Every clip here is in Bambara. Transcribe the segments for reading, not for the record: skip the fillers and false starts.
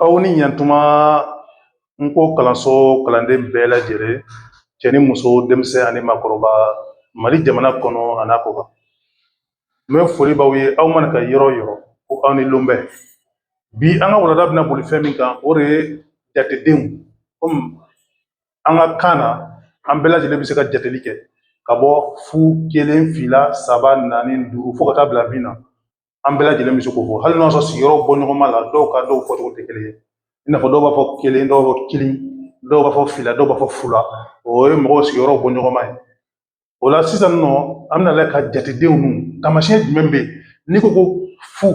Aw ni ɲantuma. N ko kalanso kalanden bɛɛ lajɛlen, cɛ ni muso, denmisɛn ani maakɔrɔba, Mali jamana kɔnɔ a n'a kɔkan, n bɛ foli b'aw ye aw mana ka yɔrɔ o yɔrɔ, ko aw ni lon bɛɛ. Bi an ka walanda bɛna boli fɛn min kan, o de ye jatedenw. Komi an ka kan na, an bɛɛ lajɛlen bɛ se ka jateli kɛ ka bɔ fu, kelen, fila, saba, naani, duuru, fo ka taa bila bi na. An bɛɛ lajɛlen bɛ se k'o fɔ, hali n'o y'a sɔrɔ sigiyɔrɔ bɔ ɲɔgɔn ma la, dɔw ka dɔw fɔcogo tɛ kelen ye. I n'a fɔ dɔw b'a fɔ kelen, dɔw b'a fɔ kelen, dɔw b'a fɔ fila, dɔw b'a fɔ fila. O ye mɔgɔw sigiyɔrɔ bɔ ɲɔgɔn ma ye. O la sisan nɔ, an bɛna lajɛ ka jatedenw ninnu taamasiyɛn jumɛn bɛ yen. N'i ko ko fu,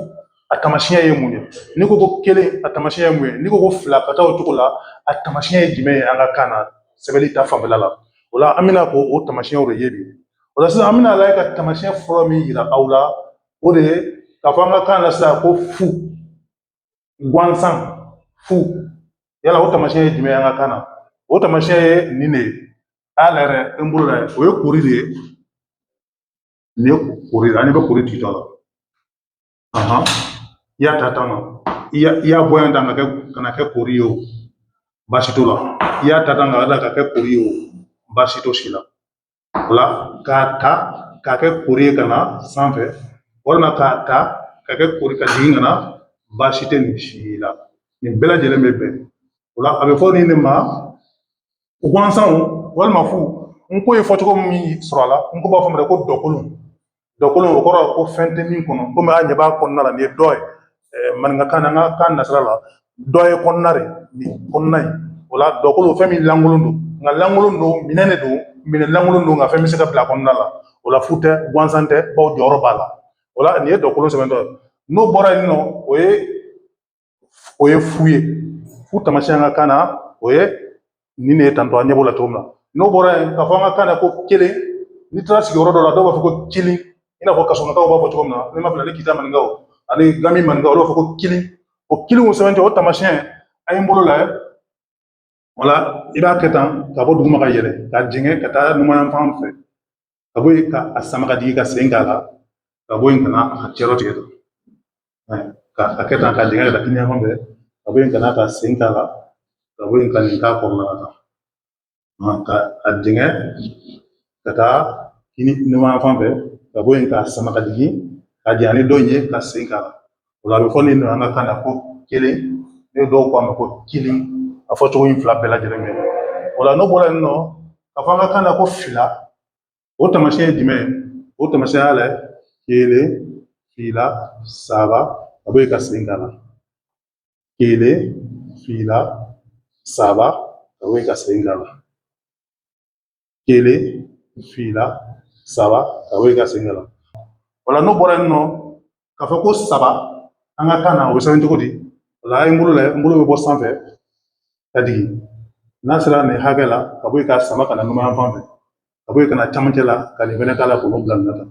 a taamasiyɛn ye mun ye? N'i ko ko kelen, a taamasiyɛn ye mun ye? N'i ko ko fila, ka taa o cogo la, a taamasiyɛn ye jumɛn ye an ka kan na, sɛbɛnni ta fanfɛla la? O la an bɛna k'o o taamasiyɛnw de ye bi. O la sisan, an bɛna lajɛ ka taamasiyɛn fɔlɔ min yira aw la, o de ye k'a fɔ an ka kan na sisan ko fu gansan. Fu yala, o taamasiyɛn ye jumɛn ye an ka kan na? O taamasiyɛn ye nin de ye. A y'a lajɛ n bolo la, o ye kori de ye. Nin ye kori, ani bɛ kori titɔ la. Ahan, i y'a ta tan na, i y'a bɔ yan tan ka kɛ ka na kɛ kori ye, o baasi t'o la. I y'a ta tan ka ka kɛ kori ye, o baasi t'o si la. O la k'a ta k'a kɛ kori ye ka na sanfɛ, walima k'a ta ka kɛ kori ka jigin ka na, baasi tɛ nin si la. Nin bɛɛ lajɛlen bɛ bɛn. O la a bɛ fɔ nin de ma gansanw walima fu. N ko ye fɔcogo min sɔrɔ a la, n ko b'a fɔ ma ko dɔkolon. Dɔkolon, o kɔrɔ ko fɛn tɛ min kɔnɔ. Komi a ɲɛ b'a kɔnɔna la, nin ye dɔ ye maninkakan na, an ka kan nasira la, dɔ ye kɔnɔna de, nin kɔnɔna in. O la dɔkolon, fɛn min lankolon don, nka lankolon don, minɛn de don, minɛn lankolon don, nka fɛn bɛ se ka bila kɔnɔna la. O la fu tɛ, gansan tɛ, bawo jɔyɔrɔ b'a la. O la nin ye dɔkolon sɛbɛntɔ ye. N'o bɔra yen nɔ, o ye fu ye. Fu taamasiyɛn an ka kan na, o ye nin de ye tantɔ, an ɲɛ b'o la cogo min na. N'o bɔra yen, k'a fɔ an ka kan na ko kelen, n'i taara sigiyɔrɔ dɔ la, dɔw b'a fɔ ko kelen, i n'a fɔ kasɔnɔkaw b'a fɔ cogo min na, ne ma fili, ani Kita maninkaw ani Gami maninkaw, olu b'a fɔ ko kelen. O kelenw sɛbɛntɔ, o taamasiyɛn, a ye n bolo lajɛ. O la i b'a kɛ tan ka bɔ duguma ka yɛlɛ ka jɛngɛ ka taa numanyanfan fɛ, ka bɔ yen ka a sama ka jigin ka sen k'a la, ka bɔ yen ka na a cɛrɔ tigɛ tan, ka a kɛ tan ka jɛngɛ ka taa kiniyanfan fɛ, ka bɔ yen ka na ka sen k'a la, ka bɔ yen ka nin k'a kɔrɔla la tan, ka a jɛngɛ ka taa kini numanyanfan fɛ, ka bɔ yen k'a sama ka jigin ka janya ni dɔ in ye ka sen k'a la. O la a bɛ fɔ nin an ka kan na ko kelen, ne dɔw ko a ma ko kelen. A fɔ cogo in fila bɛɛ lajɛlen bɛ. O la n'o bɔra yen nɔ, ka fɔ an ka kan na ko fila, o taamasiyɛn ye jumɛn ye? O taamasiyɛn y'a lajɛ, kelen, fila, saba, ka bɔ yen ka sen k'a la, kelen, fila, saba, ka bɔ yen ka sen k'a la, kelen, fila, saba, ka bɔ yen ka sen k'a la. O la n'o bɔra yen nɔ, k'a fɔ ko saba an ka kan na, o bɛ sɛbɛn cogo di? O la a ye n bolo lajɛ, n bolo bɛ bɔ sanfɛ ka jigin. N'a sera nin hakɛ la, ka bɔ yen ka sama ka na numanyanfan fɛ, ka bɔ yen ka na camancɛ la, ka nin fɛnɛ k'a la, k'olu bila nin na tan.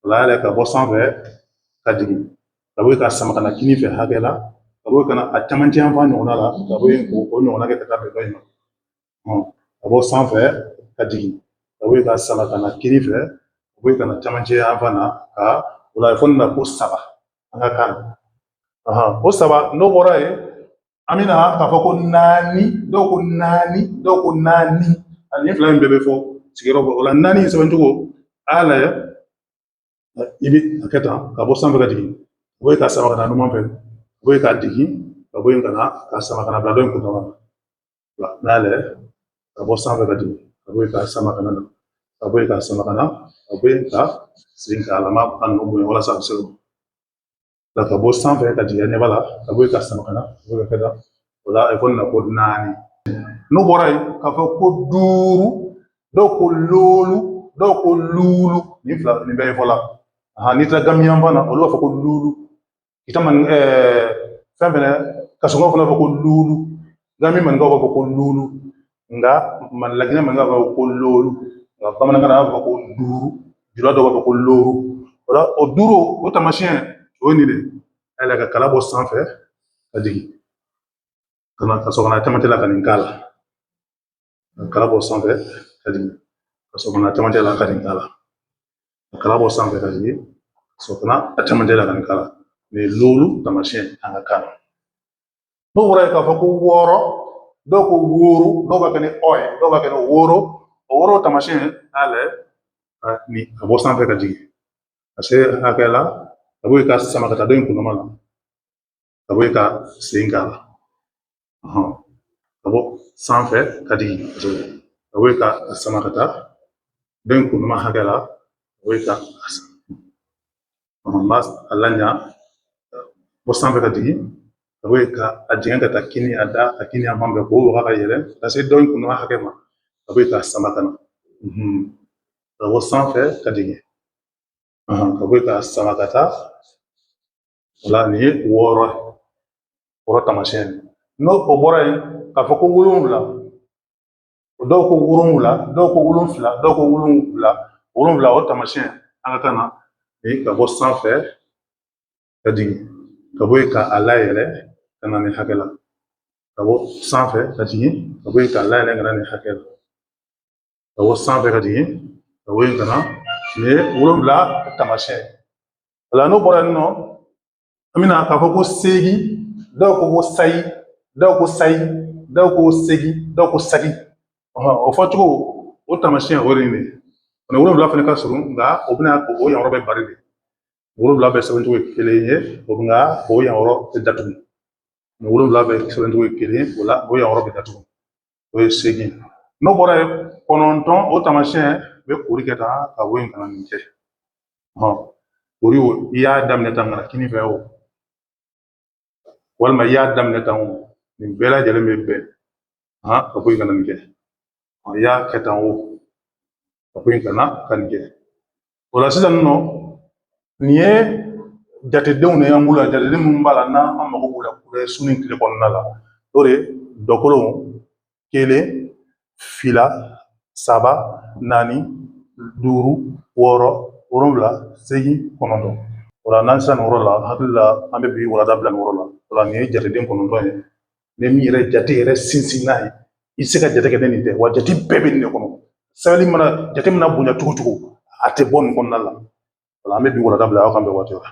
O la yɛrɛ, ka bɔ sanfɛ ka jigin, ka bɔ yen ka sama ka na kini fɛ hakɛ la, ka bɔ yen ka na a camancɛ yanfan ɲɔgɔnna la, ka bɔ yen k'o ɲɔgɔnna kɛ ka taa bɛn dɔ in ma. Ka bɔ sanfɛ ka jigin, ka bɔ yen ka sama ka na kini fɛ, ka bɔ yen ka na camancɛ yanfan na, ka o la a bɛ fɔ nin ma ko saba an ka kan na. O saba, n'o bɔra yen, an bɛna k'a fɔ ko naani. Dɔw ko naani, dɔw ko naani, ani fila in bɛɛ bɛ fɔ sigiyɔrɔ bɔ. O la naani in sɛbɛn cogo, a y'a lajɛ, i bɛ a kɛ tan ka bɔ sanfɛ ka jigin, ka bɔ yen ka sama ka na numan fɛ, ka bɔ yen ka jigin, ka bɔ yen ka na ka sama ka na bila dɔ in kuntaala la. N'a y'a lajɛ, ka bɔ sanfɛ ka jigin, ka bɔ yen ka sama ka na, ka bɔ yen ka sama ka na, ka bɔ yen ka segin k'a lama a nɔ bonya walasa a bɛ se la, ka bɔ sanfɛ ka jigin, a ɲɛ b'a la, ka bɔ yen ka sama ka na, ka bɔ yen ka kɛ tan. O la a bɛ fɔ nin ma ko naani. N'o bɔra yen, k'a fɔ ko duuru, dɔw ko loolu, dɔw ko luulu, nin fila nin bɛɛ ye fɔla. N'i taara Gami yanfan na, olu b'a fɔ ko luulu. Kita man fɛn fɛnɛ, Kasɔnkaw fana b'a fɔ ko luulu, Gami maninkaw b'a fɔ ko luulu, nka Laginɛ maninkaw b'a fɔ ko loolu, nka bamanankan na, a b'a fɔ ko duuru, jula dɔw b'a fɔ ko looru. O la o duuru, o taamasiyɛn o ye nin de ye. A yɛlɛ ka kala bɔ sanfɛ ka jigin ka na, ka sɔrɔ ka na camancɛ la ka nin k'a la, ka kala bɔ sanfɛ ka jigin, ka sɔrɔ ka na camancɛ la ka nin k'a la, ka kala bɔ sanfɛ ka jigin, ka sɔrɔ ka na a camancɛ la ka nin k'a la. Nin ye loolu taamasiyɛn an ka kan na. N'o bɔra yen k'a fɔ ko wɔɔrɔ, dɔw ko woro, dɔw b'a kɛ ni ɔ ye, dɔw b'a kɛ ni woro. O woro taamasiyɛn n'a lajɛ ni ka bɔ sanfɛ ka jigin ka se hakɛ la, ka bɔ yen ka sama ka taa dɔ in kundama la, ka bɔ yen ka sen k'a la, ka bɔ sanfɛ ka jigin, ka bɔ yen ka sama ka taa dɔ in kundama hakɛ la, ka bɔ yen ka n b'a a laɲa bɔ sanfɛ ka jigin, ka bɔ yen ka a jigin ka taa kini a da a kini yan fan fɛ k'o waga ka yɛlɛ ka se dɔ in kundama hakɛ ma, ka bɔ yen ka sama ka na, ka bɔ sanfɛ ka jigin, ka bɔ yen ka sama ka taa. O la nin ye wɔɔrɔ ye, wɔɔrɔ taamasiyɛn ye. N'o o bɔra yen k'a fɔ ko wolonwula, dɔw ko wolonwula, dɔw ko wolonfila, dɔw ko wolonwula, wolonwula o taamasiyɛn an ka kan na ni ka bɔ sanfɛ ka jigin, ka bɔ yen ka a layɛlɛ ka na nin hakɛ la, ka bɔ sanfɛ ka jigin, ka bɔ yen k'a layɛlɛ ka na nin hakɛ la, ka bɔ sanfɛ ka jigin, ka bɔ yen ka na nin ye wolonwula taamasiyɛn ye. O la n'o bɔra yen nɔ, an bɛna k'a fɔ ko seegin, dɔw ko ko sayi, dɔw ko sayi, dɔw ko segin, dɔw ko sagi. O fɔcogo o taamasiyɛn o de ye nin ye. O ni wolonwula fana ka surun, nka o bɛna o yan yɔrɔ bɛ bari de. Wolonwula bɛɛ sɛbɛncogo ye kelen ye, o nka o yan yɔrɔ tɛ datugu. Ni wolonwula bɛɛ sɛbɛncogo ye kelen ye, o la o yan yɔrɔ bɛ datugu. O ye seegin. N'o bɔra yen, kɔnɔntɔn o taamasiyɛn bɛ kori kɛ tan ka bɔ yen ka na nin kɛ. Kori o, i y'a daminɛ tan ka na kini fɛ o, walima i y'a daminɛ tan o, nin bɛɛ lajɛlen bɛ bɛn ka bɔ yen ka na nin kɛ. I y'a kɛ tan o, ka bɔ yen ka na ka nin kɛ. O la sisan nɔ, nin ye jatedenw de y'an bolo yan, jateden minnu b'a la n'an mago b'u la su ni tile kɔnɔna la. O de ye dɔkolon kelen, fila, saba, naani, duuru, wɔɔrɔ, wolonwula, seegin, kɔnɔntɔn. O la n'an sera nin yɔrɔ la, n hakili la an bɛ bi walanda bila nin yɔrɔ la. O la nin ye jateden kɔnɔntɔn ye. Ni min yɛrɛ jate yɛrɛ sinsin n'a ye, i tɛ se ka jate kɛ ni nin tɛ, wa jate bɛɛ bɛ nin de kɔnɔ. Sɛbɛnni mana jate mana bonya cogo o cogo, a tɛ bɔ nin kɔnɔna la. O la an bɛ bi walanda bila, aw k'an bɛn waati wɛrɛ.